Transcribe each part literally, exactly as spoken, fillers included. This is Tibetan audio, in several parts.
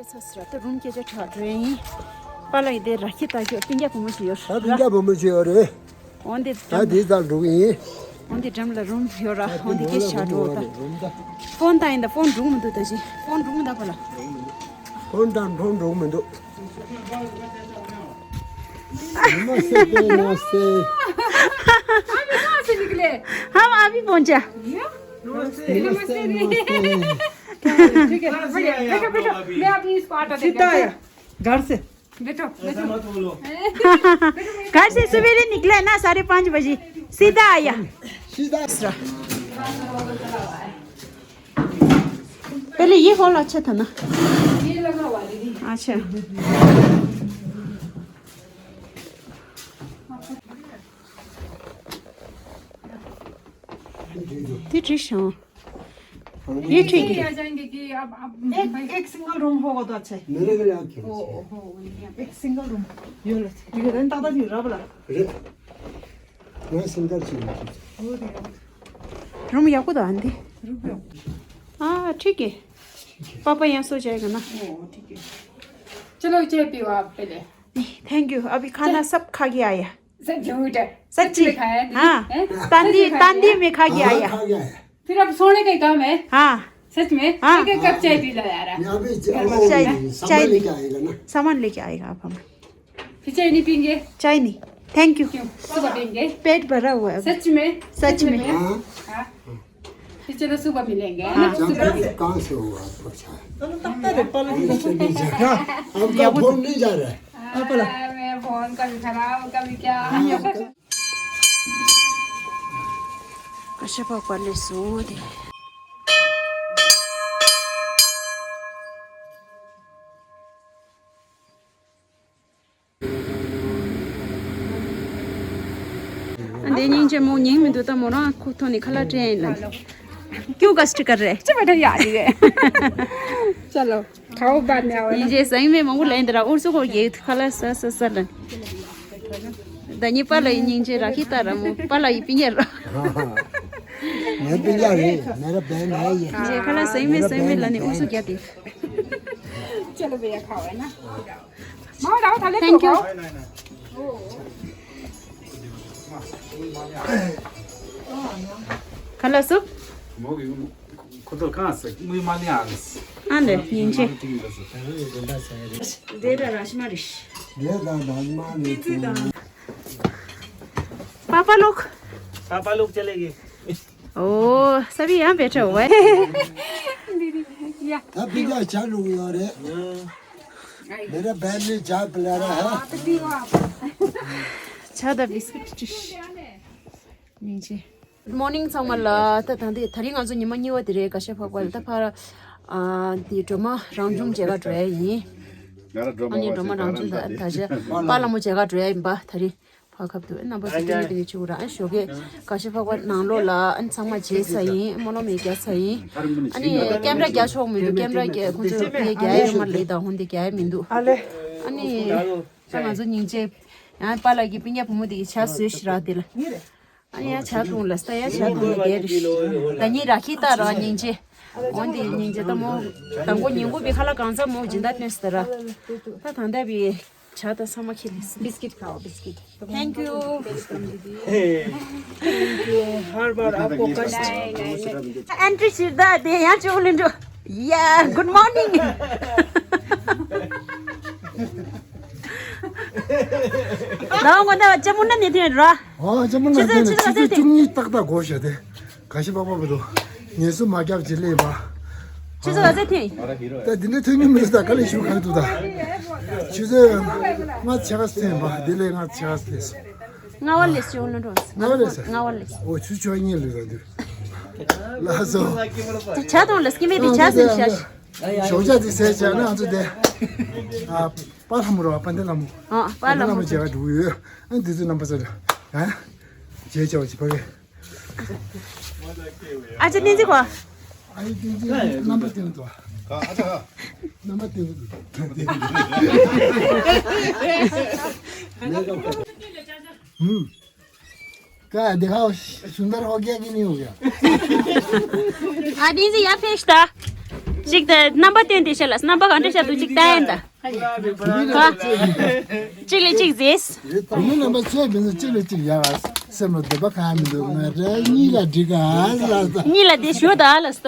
ཚ་སི་ར་ད་རུམ་སྐད་ཆ་དྲག་འགྲོ་ཡིན། པཱ་ལགས་ཡི་དེ་ར་ཁྱི་ལྟ་ཞོག་སྤུན་ཀྱག་བུ་མོ་ཞིག་ཡོད་ད་ར། སྤུན་ཀྱག་བུ་མོ་ཞིག་ཡོད་རེད། འོན་ཏེ་ད་འགྲམ་དེ་ལ་ཙམ་འགྲོ་གི་ཡིན། འོན་ཏེ་འགྲམ་ལ་རུམ་ཡོད་ར། འོན་ཏེ་སྐད་ཆ་དྲག་འགྲོ་ད། ཕོན་བཏང་ཡིན་ད་ཕོན་འགྲོ་མི་འདུག་ད་ཅི་ཕོན་འགྲོ་མི་འདུག་པཱ་ལགས། ཕོན་བཏང་ཕོན་འགྲོ་མི་འདུག नमस्ते, नमस्ते। हम अभी पहुंचा। नमस्ते, नमस्ते। ठीक है, बैठो, बैठो, बैठो। मैं अभी इसको आटा दे के सीधा आती हूँ। आया, घर से। बैठो, बैठो। घर से सवेरे निकले ना, साढ़े पाँच बजे, सीधा आया। सीधा। पहले ये हॉल अच्छा था ना। ये लगा हुआ दीदी। अच्छा। ये ठीक है। ये ठीक है। आ जाएंगे कि अब, अब एक, एक सिंगल रूम होगा तो अच्छा है। मेरे के लिए आप खेलो। ओ, ओ, ओ, एक सिंगल रूम। यो ले, ठीक है, रेंट आता नहीं, रबला। रे, मैं सिंगल चीज। रूम याकू तो आंधी। रुक जाओ। हाँ, ठीक है। पापा यहाँ सो जाएगा ना। ओ, ठीक है। चलो, चाय पियो आप पहले। नहीं, थैंक यू। अभी खाना सब खा के आया। सच झूठ है। सच्ची। सच में खाया है, हाँ। हैं? तांदी, सच में खाया तांदी है? में खा के हाँ, आया। खा के आया। फिर अब सोने का ही काम है। हाँ। सच में? हाँ। एक, एक कप चाय पी लो यार। यहाँ पे चा-, वो चाय, सामान चाय लेके नहीं। आएगा ना। सामान लेके आएगा अब हम। फिर चाय नहीं पियेंगे? चाय नहीं। Thank you. क्यों? सुबह पियेंगे? पेट भरा हुआ है अभी। सच में? सच में। हाँ। हाँ। फिर चलो सुबह मिलेंगे, है ना? हाँ। सुबह मिलेंगे। कहाँ से हुआ आपका चाय? हम तो नहीं जा रहा। आपका फोन नहीं जा रहा है। हाँ, मेरा फोन कभी खराब, कभी क्या। हाँ, आपका कश्यप पहले सो दे। འདི་སྙིང་རྗེ་མོ་ཉིང་མི་འདུག་ད་མོ་རང་ཁོ་ཐོག་ནས་ཁ་ལག་སྤྲད་ཡིན་ལ། क्यों कष्ट कर रहे? चलो बैठो यार ये। चलो खाओ बाद में आओ ना। ཉིང་རྗེ་ཟ་ཡིན་མེད་མང་པོ་ལེན་འདི་ར་ཨུར་སུ་ཁོ་རྒྱལ་ཁ་ལག་ཟ་ཟ་ཟ་ལ། ད་ཉི་པཱ་ལགས་ཡི་སྙིང་རྗེ་ར་ཁི་ད་ར་མོ་པཱ་ལགས་ཡི་སྤུན་ཀྱག་ར། मेरा बेटा है ये। ཉིང་རྗེ་ཁ་ལག་ཟ་ཡིན་མེད་ཟ་ཡིན་མེད་ལ་ནི་ཨུར་སུ་རྒྱག་དེ། चलो भैया खाओ है ना। मामा जाओ थाले। Thank you. खाओ। खा ल सुप। म खतल कहाँ से मुई माने आलस। आले निंचे। डेरा राजमा रिश। डेरा राजमा रिश। पापा लोग। पापा लोग चले गए। ओ, सभी यहाँ बैठे हुए हैं। दीदी, या। अभी क्या चालू हुआ रे? मेरा बहन ने चाय पिला रहा है। ཇ་དང་བིས་ཀིཊ་ཅིག་སྙིང་རྗེ། Good morning ཚང་མ་ལ། ད་ད་འདི་ད་རིང་ང་ཚོ་ཉི་མ་གཉིས་པ་དེ་རེད། ཀ་ཤ་ཕག་པ་ལ་ད་ཕར་ཨ་འདི་སྒྲོལ་མ་རང་བྱུང་མཇལ་ཁ་འགྲོ་ཡ་ཡིན། ང་ར་སྒྲོལ་མ་ཨ་ནི་སྒྲོལ་མ་རང་བྱུང་ད་ད་ཆ་པཱ་ལགས་མོ་མཇལ་ཁ་འགྲོ་ཡ་ཡིན་པ་ད་རིང་ཕར་ཁབ་ཏུ་རྣམ་པ་ཚོ་ཏིང་ངེ་ཏིང་ངེ་བྱེད་དགོས་ར། ཨ་ཞོགས་ཀས་ཀ་ཤ་ཕག་པ་ནང་ལོགས་ལ་ཨ་ཚང་མ་མཇལ་ཚར་ཡིན། སྨོན་ལམ་ཡང་རྒྱག་ཚར་ཡིན། ཨ་ནི་ཀེམ་ར་རྒྱག་ཆོག་མི་འདུག་ཀེམ་ར་རྒྱག་ཁོང་ཚོ་ཕ་གི་རྒྱག་ཡ་ཡོད་མ་རེད་ད་ཧོན་དེ་རྒྱག་ཡ་མི་འདུག་ཨ་ལེ། ཨ་ནི། ད་ང་ཚོ་སྙིང་རྗེ། ཡང་པཱ་ལགས་ཀྱི་སྤུན་ཀྱག་བུ་མོ་དེ་གི་ཇ་བཟོས་ཤི་རག་དེ་ལ། ཨ་ནི་ཡང་ཇ་བཏུང་ལ་སྟ་ཡ་ཇ་བཏུང་ལ་དེ་རེད་ཤི། ད་ཉིན་ར་ཁི་ཏ་ར་སྙིང་རྗེ། འོན་ཏེ་སྙིང་རྗེ་ད་མོ། དང་པོ་ཉིན་གུང་བི་ཁ་ལག་གང་ཚ་མོ་སྦྱིན་བདག་སྟོན་སྟ་ར། ད་ད་ལྟ་བི་ཇ་ད་ཚང་མ་ཁི་ལི་སི། बिस्किट खाओ बिस्किट। Thank you. हर बार आपको कष्ट। एंट्री सिरदा दे यहाँ चोले जो। या गुड मॉर्निंग। ལའོ་ང་ད་ཅ་མུ་ན་ནི་ཐེན་ར། ཨ་ཅ་མུ་ན་ཆུ་ཚོད་ཐེན་ཆུ་ཚོད་ཆུ་ཚོད་ཐེན། བཅུ་གཉིས་ཏག་ཏག་གོ་ཤ་དེ། ག་ཤི་པག་པ་བི་དོ། ངལ་གསོ་མ་རྒྱབ་ཅི་ལེ་བ། ཆུ་ཚོད་ག་ཚོད་ཐེན། ད་འདི་ནས་ཐོན་ཉི་མི་ད་ག་ལེ་ཞུ་ག་འདུག་ད། ཆུ་ཚོད་ལྔ་ཆ་ག་ཐེན་བ་འདི་ལེ་ལྔ་ཆ་ག་ཐེན། ལྔ་བ་ལེ་སི་ཅོ་ལོ་འགྲོ། ལྔ་བ་ལེ་སི། ལྔ་བ་ལེ་སི། ཨོ་ཆུ་ཆོ་གཉིས་ལེ་ད་འདུག་ལ་སོ། ད་ཆ་དང་ལེ་སི་ཀི་མེ་དི་ཆ་སེ་ཤ་ཤ། ཞོགས་ཇ་དེ་ཟས་བྱས་ན་ང་ཚོ་དེ། ཨ་པཱ་ལྷ་མོ་རོ་པཱ་འདི་ལྷ་མོ། ཨ་པཱ་ལྷ་མོ་མཇལ་བ་འགྲོ་གི་ཡོད། ཨ་འདི་ཚོ་རྣམ་པ་ཚོ་ལ། ཨ་མཇལ་བྱ་བ་ཅི་ཕ་གི། ཨ་ཅེ་ནི་ཅི་གོ། ཨ་ཡི་ཏིང་ཏིང་རྣམ་པ་ཏིང་དུ། རྣམ་པ་ཏིང་དུ། ཧུམ། का देखा सुंदर हो गया कि नहीं हो गया? आदि जी या फेस्टा। གཅིག་དང་རྣམ་པ་བསྟན་ཏེ་ཤ་ལ་རྣམ་པ་གང་འདྲ་ཤ་འདུག་གཅིག་ལྟ་ཡིན་ད། ག་གཅིག་ལས་གཅིག་མཛེས། བུ་མོ་རྣམ་པ་ཚོས་མི་ཚོ་གཅིག་ལས་གཅིག་ཡག་ཨ། སེམས་ལ་འདོད་པ་གང་མི་འདུག་ང་རེ་གཉིས་ལ་འགྲིག་ག་ཨ་ལ་ས། གཉིས་ལ་དེ་ཞུ་ད་ཨ་ལ་ས་ད།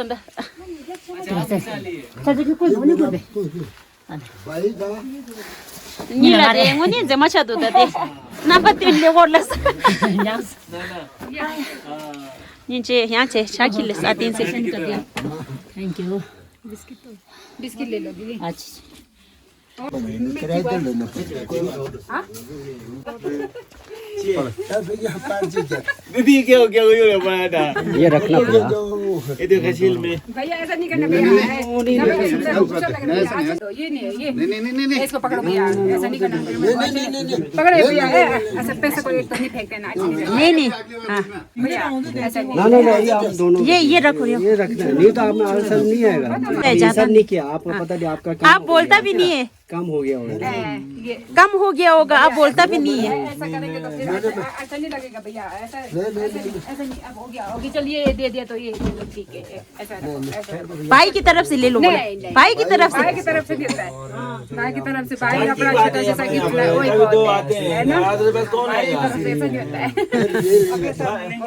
གཉིས་ལ་རེ་དངོས་གནས་མཛེས་མ་ཆགས་འདུག་ད་དེ། རྣམ་པ་བསྟན་ལེ་འོར་ལ་ས། སྙིང་རྗེ་ཡང་ཆེ་ཆ་ཁྱི་ལ་ས་བསྟན་ཚེ། Thank you. बिस्किट ले लो दीदी। अच्छा। दीदी क्या हो, क्या हो, ये हो रहा था। ये रखना पड़ा। ये देखो सील में। भैया ऐसा नहीं करना भैया। ये नहीं, ये नहीं, नहीं, नहीं, नहीं, इसको पकड़ो भैया, ऐसा नहीं करना। पकड़ो भैया, ऐसा पैसा को एक तो नहीं फेंकते ना। नहीं, नहीं। हाँ। भैया, ऐसा नहीं। ना, ना, ना, ये आप दोनों ये, ये रखो, ये। ये रखना है, नहीं तो आप में आंसर नहीं आएगा। ये ज्यादा सब नहीं किया, आपको हाँ। पता नहीं आपका काम आप हो बोलता गया। भी नहीं है। कम हो गया होगा। हाँ, ये कम हो गया होगा, आप बोलता भी नहीं है। ऐसा करेंगे तो फिर अच्छा, अच्छा नहीं लगेगा भैया, ऐसा, नहीं, नहीं, ऐसा नहीं, ऐसा नहीं, अब हो गया, ओके, चलिए, दे दिया तो ये, ये ठीक है, ऐसा रखो, ऐसा रखो। भाई की तरफ से ले लो, बोला। नहीं, नहीं। भाई की तरफ से। भाई की तरफ से नहीं होता है। भाई की तरफ से, भाई अपना छोटा जैसा गिफ्ट लाए, वही बहुत है, है ना? भाई की तरफ से ऐसा नहीं होता है।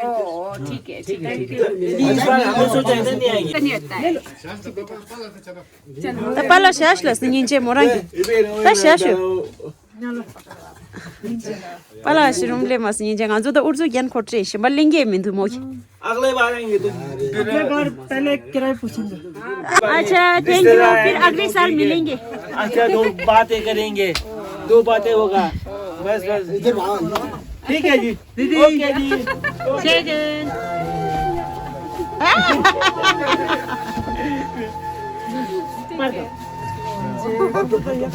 ओ, ठीक है, ठीक है, ठीक है। इस बार हमने सोचा ऐसा नहीं आएगी। ऐसा नहीं होता है। ད་པཱ་ལགས་ཞལ་ལགས་སུ་སྙིང་རྗེ་མོ་རང་གི། ད་ཞལ་ཞུ། པཱ་ལགས་ཞུ་རུང་ལས་མ་སུ་སྙིང་རྗེ། ང་ཚོ་ད་ཨུ་ཚུགས་རྒྱན་ཁོ་སྤྲད་ཞིམ་པ་ལེན་གྱི་མི་འདུག་མོ། अगले बार आएंगे तो। अगले बार पहले किराए पूछेंगे। अच्छा, thank you। फिर अगले साल मिलेंगे। अच्छा, दो बातें करेंगे। दो बातें होगा। बस, बस। ठीक है जी। दीदी। ओके जी। जय जय।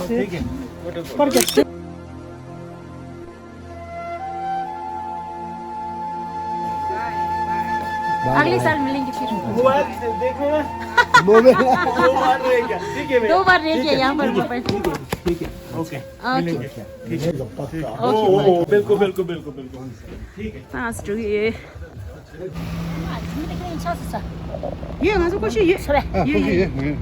ठीक है। अगले साल मिलेंगे फिर। मोबाइल से देखो ना। मोबाइल। दो बार रह गया। ठीक है भैया। दो बार रह गया यहाँ पर मोबाइल। ठीक है, ठीक है, ओके। ओके। मिलेंगे। ठीक है। ओ, ओ, ओ, बिल्कुल, बिल्कुल, बिल्कुल, बिल्कुल। ठीक है। पाँच रुपये। ये ང་ཚོ་ཀོ་ཤི་ཡོད། ཡོད་ཡོད་ཡོད།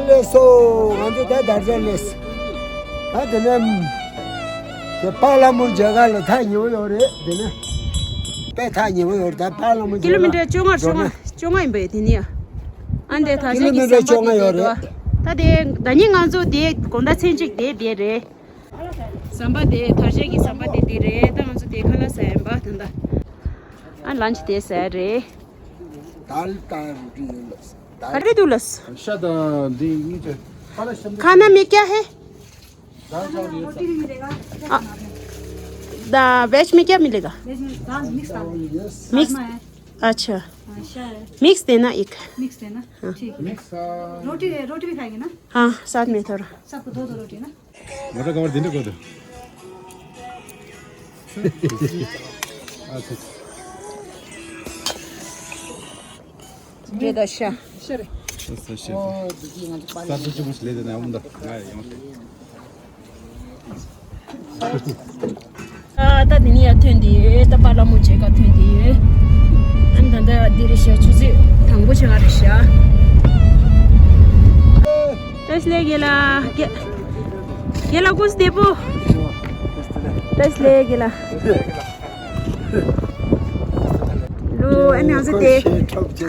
ལགས་སོ། ང་ཚོ་ད་དར་ཆ་སླེབས། ད་དེ་ནས་དེ་པཱ་ལགས་མོ་མཇལ་ཁ་ལ་ཐག་ཉེ་བོ་ཡོད་རེད། དེ་ནས་དཔེ་ཐག་ཉེ་བོ་ཡོད་རེད། ད་པཱ་ལགས་མོ་མཇལ་ཁ་ཀི་ལོ་མི་ཊར་བཅོ་ལྔ་བཅོ་ལྔ་བཅོ་ལྔ་ཡིན་པས་དེ་ནས་ཨ་འདས་ཐག་ཆོད་ཀི་ལོ་མི་ཊར་བཅོ་ལྔ་ཡོད་རེད། ད་དེ་ད་ནི་ང་ཚོ་དེ་དགོང་དག་མཚན་གཅིག་དེ་བསྡད་རེད། ཟམ་པ་དེ་དར་ཆ་གི་ཟམ་པ་དེ་དེ་རེད། ད་ང་ཚོ་དེ་ཁ་ལག་ཟ་ཡིན་པ་ད་ད། ཨ་ལན་ཆི་དེ་ཟ་རེད། दाल का रोटी ये लो। दाल। कटरे दूलस। शायद, अ, दी नीचे। खाना में क्या है? दाल चावल ये सब। रोटी भी मिलेगा। आ, दा-, वेज में क्या मिलेगा? वेज में दाल, मिक्स दाल। यस। मिक्स। राजमा है। अच्छा। हाँ, शा है। मिक्स देना एक। मिक्स देना। हाँ। ठीक है। मिक्स, अ, रोटी, रोटी भी खाएंगे ना? हाँ, साथ में थोड़ा। सबको दो दो रोटी ना। मोटा कवर दिन को दो। अच्छा। ये दशा। अच्छा, अच्छा। सात बजे कुछ ले देना है, हम उधर। ཨ་ད་དེ་ནི་ཡར་ཐོན་དེ་ཡོད། ད་པཱ་ལགས་མོ་མཇལ་ཁ་ཐོན་དེ་ཡོད། ཨ་ནི་ད་ལྟ་འདི་རེད་ཤག་ཆུ་ཚོད་དང་པོ་ཆགས་རེད་ཤག་བཀྲ་ཤིས་བདེ་ལེགས་རྒན་ལགས། རྒན་ལགས་སྐུ་གཟུགས་བདེ་པོ། བཀྲ་ཤིས་བདེ་ལེགས་རྒན་ལགས། ལོ་ཨ་ནི་ང་ཚོ་དེ། ད་ཅི་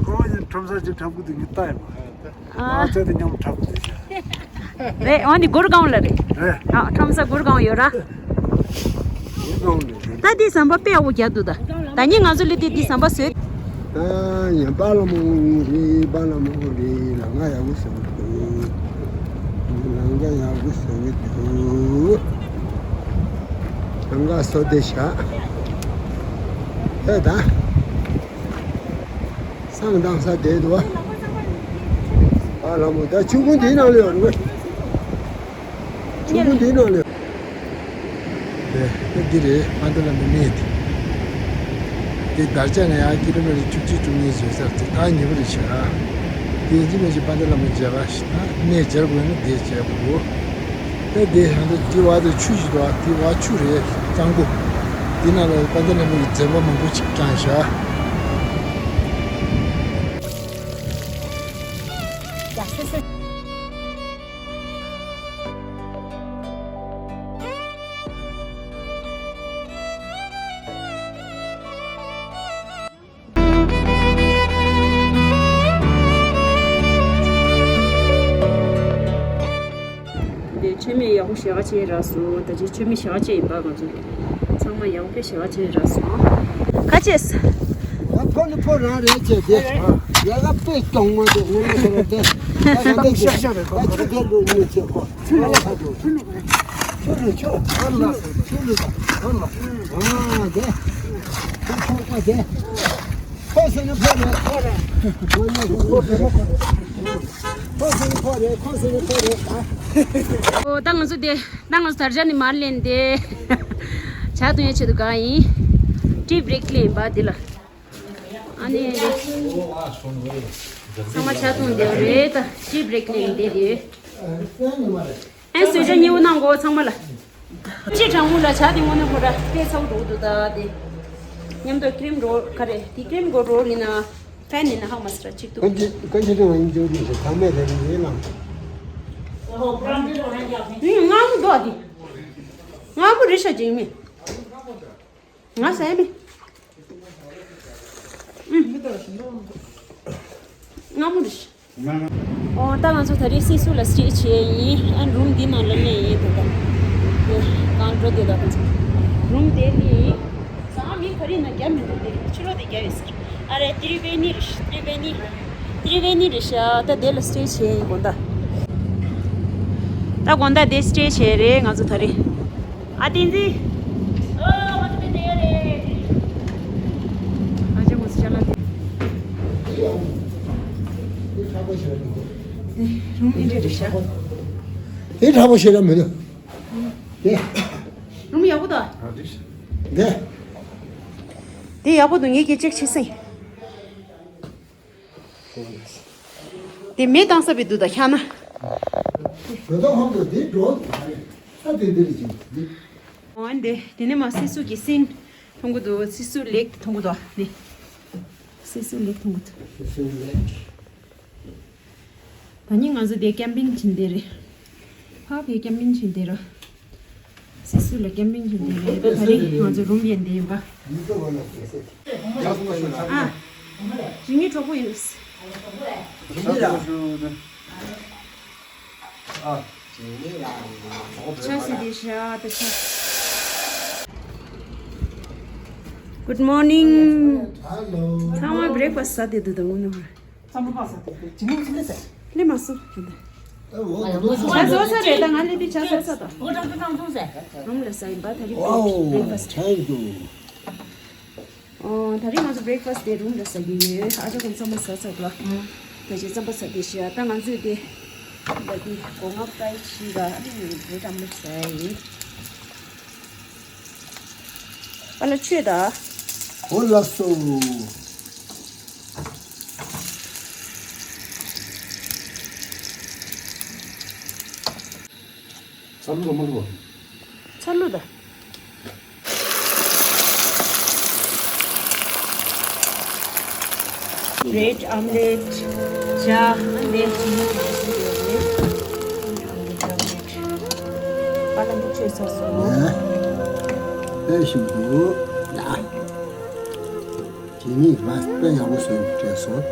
གོ་བ་ཡིན་ཁྲོམ་ས་ཅིག་འཁྲབ་གི་འདུག་ངས་ལྟ་ཡིན་པ། ཨ། ང་ཚོ་དེ་མཉམ་འཁྲབ་གི་འདུག་ཤག་རེད། འོ་འདི་གུར་སྒང་ལ་རེད། རེད། ཨ་ཁྲོམ་ས་གུར་སྒང་ཡོད་ར། གུར་སྒང་ལ་རེད། ད་འདི་ཟམ་པ་དཔེ་ཡག་པོ་རྒྱག་འདུག་ད་ད་ནི་ང་ཚོ་སླེབས་དུས་འདི་ཟམ་པ་བཟོས། ད་ཡང་པཱ་ལགས་མོ་རེད། པཱ་ལགས་མོ་རེད། ལམ་ཁ་ཡག་པོ་བཟོ་གི་འདུག་ལམ་ཁ་ཡག་པོ་བཟོ་གི་འདུག་ལམ་ཁ་བཟོ་བསྡད་ཤག་ཨེ་ད། བསང་བཏང་ས་དེ་འདུག་བ། ཨ་ལ་མོ་ད་ཆུ་ཁུང་དེའི་ནང་ལ་ཡོད་རེད། ཆུ་ཁུང་དེའི་ནང་ལ་ཡོད། དེ་དེ་འདི་རེད། ཕ་དེ་ལ་མི་མེད་དེ། དེ་དར་ཆ་ནས་ཡར་ཀི་ལོ་མི་ཊར་བཅུ་གཅིག་བཅུ་གཉིས་བཟོས་ཚར་དེ་ད་ཉེ་པོ་རེད་ཤག་དེ་ཡིན་གཅིག་མིན་གཅིག་ཕ་དེ་ལ་མོ་མཇལ་ཁ་ཞིག་ད་གནས་མཇལ་དགོས་ན་དེ་མཇལ་དགོས། ཨེ་དེ་ཡང་དེ་དེ་བར་དུ་ཆུ་ཞིག་འདུག་དེ་བར་ཆུ་རེད་གཙང་པོ། དེ་ནང་ལ་དཔལ་ལྡན་ནས་མི་གི་མཛེས་པ་མང་པོ་ཅིག་བཀྲམ་བཞག་འདི་མཆོད་མེ་ཡག་པོ་ཞེ་དྲག་བྱས་རག་སོང་། ད་ཅི་མཆོད་མེ་ཞེ་དྲག་བྱས་ཡིན་པ། ང་ཚོ་ཚང་མ་ཡག་པོ་དཔེ་ཞེ་དྲག་བྱས་རག་སོང་། ཁ་ཅེས། ང་ཕོ་ནི་ཕོ་རང་རེད་ཅེས་དེ། ཡ་ག་དཔེ་གྱོང་མོ་དེ་ངོ་མ་དེ་རེད་དེ། ད་ང་དེ་ཤག་ཤག་རེད། ད་ཆུ་དེ་ལོ་ཉིས་བྱེད་ཁོ་ཆུ་ལ་ཁ་དུ་ཆུ་ལ་ཆུ་ལ་ཆུ་ལ་ཆུ་ལ་ཨ་དེ་ཆུ་ཆུ་ཨ་དེ། ཁོ་སེ་ནི་ཕོ་རེད་ཁོ་རེད། ཁོ་སེ་ནི་ཕོ་རེད་ཁོ་སེ་ནི་ཕོ་རེད་ཨ། ཨོ་ད་ང་ཚོ་དེ། ད་ང་ཚོ་དར་ཆ་ནི་མར་ལེན་ཏེ། ཇ་འཐུང་ཡའི་ཆེད་དུ་གང་ཡིན། ཏི་བྷི་རེག་ལེན་པ་འདི་ལ། ཨ་ནི། ཚང་མ་ཇ་འཐུང་བསྡད་རེད་ད། ཏི་བྷི་རེག་ལེན་བསྡད་རེད། ཨ་གསོལ་ཇ་མཉེས་པོ་གནང་གོ་ཚང་མ་ལ། ཅི་གྲང་མོ་ལ་ཇ་དེ་དངོས་གནས་ཁོ་ར་དཔེ་ཚ་པོ་འགྲོ་གི་འདུག་ད་དེ། མཉམ་དུ་ཀི་རིམ་རོལ་ག་རེ་དེ་ཀི་རིམ་གོ་རོལ་ཡིན་ན། ཕན་ཡིན་ན་ཧ་མ་སི་ར་གཅིག་ཏུ། ཀན་ཅི་ཀན་ཅི་ཏི་ཝན་ཇོ་དི་ཞེས་ཐ་མའི་རེ་རེ་ཡིན་ལ། ཡིན་ང་མོ་འདུག་ཨ་དེ། ང་མོ་རེ་ཤ་ཅིག་མེད། ང་ཟ་ཡ་མེད། ཨུ། ང་མོ་རེ་ཤ། ཨོ་ད་ང་ཚོ་ད་རེས་སི་སུ་ལ་སི་ཊེ་བྱས་ཡིན། ཨན་རུམ་འདི་ནང་ལ་སླེབས་ཡིན་ད་ལྟ། དེ་གང་འགྲོ་དེ་ད་ང་ཚོ་རུམ་དེ་ནི་ཟ་མི་ག་རེ་ན་རྒྱབ་མི་འདུག་དེ་ཕྱི་ལོགས་དེ་རྒྱབ་ཡོད་ཟེར། ཨ་རེ་ཏི་རི་ཝེ་ནི་རེད་ཤག་ཏི་རི་ཝེ་ནི། ཏི་རི་ཝེ་ནི་རེད་ཤག་ད་དེ་ལ་སི་ཊེ་བྱས་ཡིན་དགོང་དག་ད་དགོང་དག་དེ་སི་ཊེ་བྱས་རེད་ང་ཚོ་ད་རེས། ཨ་བསྟན་འཛིན། ཨོ་ང་ཚོ་དེ་དེ་རེད། ཨ་ཅག་ང་ཚོ་ཅག་ལ་དེ། དེ་རུམ་ཨེ་འདྲ་རེད་ཤག་དེ་དྲག་པོ་ཞེ་དྲག་མི་འདུག་དེ། རུམ་ཡག་པོ་འདུག་དེ། དེ་ཡག་པོ་འདུག་ངས་ཀྱི་ཅེག་བྱེད་སྲིད། དེ་མེ་བཏང་ས་བི་འདུག་ད་ཤ་ན། ཇོ་ད་ཧོང་དུ་དེ་འགྲོ། ས་དེ་འདིར་ཅིག་འདི། ཨོ་འདི་དེ་ནས་མ་སི་སུ་གི་སིན་མཐོང་གི་འདུག་སི་སུ་ལེག་མཐོང་གི་འདུག་འདི། སི་སུ་ལེག་མཐོང་གི་འདུག་སི་སུ་ལེག་ད་ནི་ང་ཚོ་དེ་ཀེམ་པིང་ཕྱིན་དེ་རེད། ཕ་བེ་ཀེམ་པིང་ཕྱིན་དེ་ར། སི་སུ་ལ་ཀེམ་པིང་ཕྱིན་དེ་རེད། ད་ད་རེས་ང་ཚོ་རུམ་ཡན་དེ་ཡིན་པ། ཨ། རི་ངའི་གྲོགས་པོ་ཡིན། ཆ་སི་དེ་ཤ་ད་ཆ། Good morning. Hello. ཚང་མ་བྷི་རེག་ཕ་སི་ཟ་དེ་འདུག་ད་དངོས་གནས། ལྷན་མ་སོང་། ཆ་བཟོ་ས་རེད་ད་ང་ལས་དེ་ཆ་བཟོ་ས་ད། ཨོ་ཀྲང་ཀྲང་ཀྲང་ཟེར། རུམ་ལ་ཟ་ཡིན་པ་ད་རི་བྷི་རེག་ཕ་སི། Thank you. ཨོ་ད་རིང་ང་ཚོ་བྷི་རེག་ཕ་སི་དེ་རུམ་ལ་ཟ་གི་ཡོད། ཨ་ཅག་ཁོང་ཚང་མ་ཟ་ཚར་ལ། ད་ཅི་རྩམ་པ་ཟ་དེ་ཤི་ཡ་ད་ང་ཚོས་དེ། ད་དེ་སྒོ་ང་ཕ་རའི་ཤི་ར་ཨ་ནི་བྷི་རེད་ཨམ་ལེཊ་ཟ་ཡིན། པ་ལ་ཆོས་ད། ཨོ་ལགས་སོ། ཚ་ལུ་རོ་མ་ལུ་བ། ཚ་ལུ་ད། བྷི་རེད་ཨམ་ལེཊ། ཇ་ཨམ་ལེཊ། ཨམ་ལེཊ་ཨམ་ལེཊ། པ་ལ་འདི་བཅོས་ཚར་སོང་། ཨེ་ཤིག་འདུག་ཡ། དེ་ནི་ང་དཔེ་ཡག་པོ་བཟོས་སྤྲད་སོང་།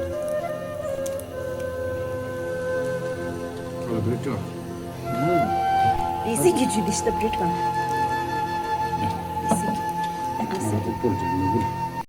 ཨ་བྷི་རེད་ཅོ། ཨེ་སི་གི་ཇུ་དི་ཤི་ད་བྷི་རེད་གང་། ཨེ་སི་གི། ཨེ་སི་གི།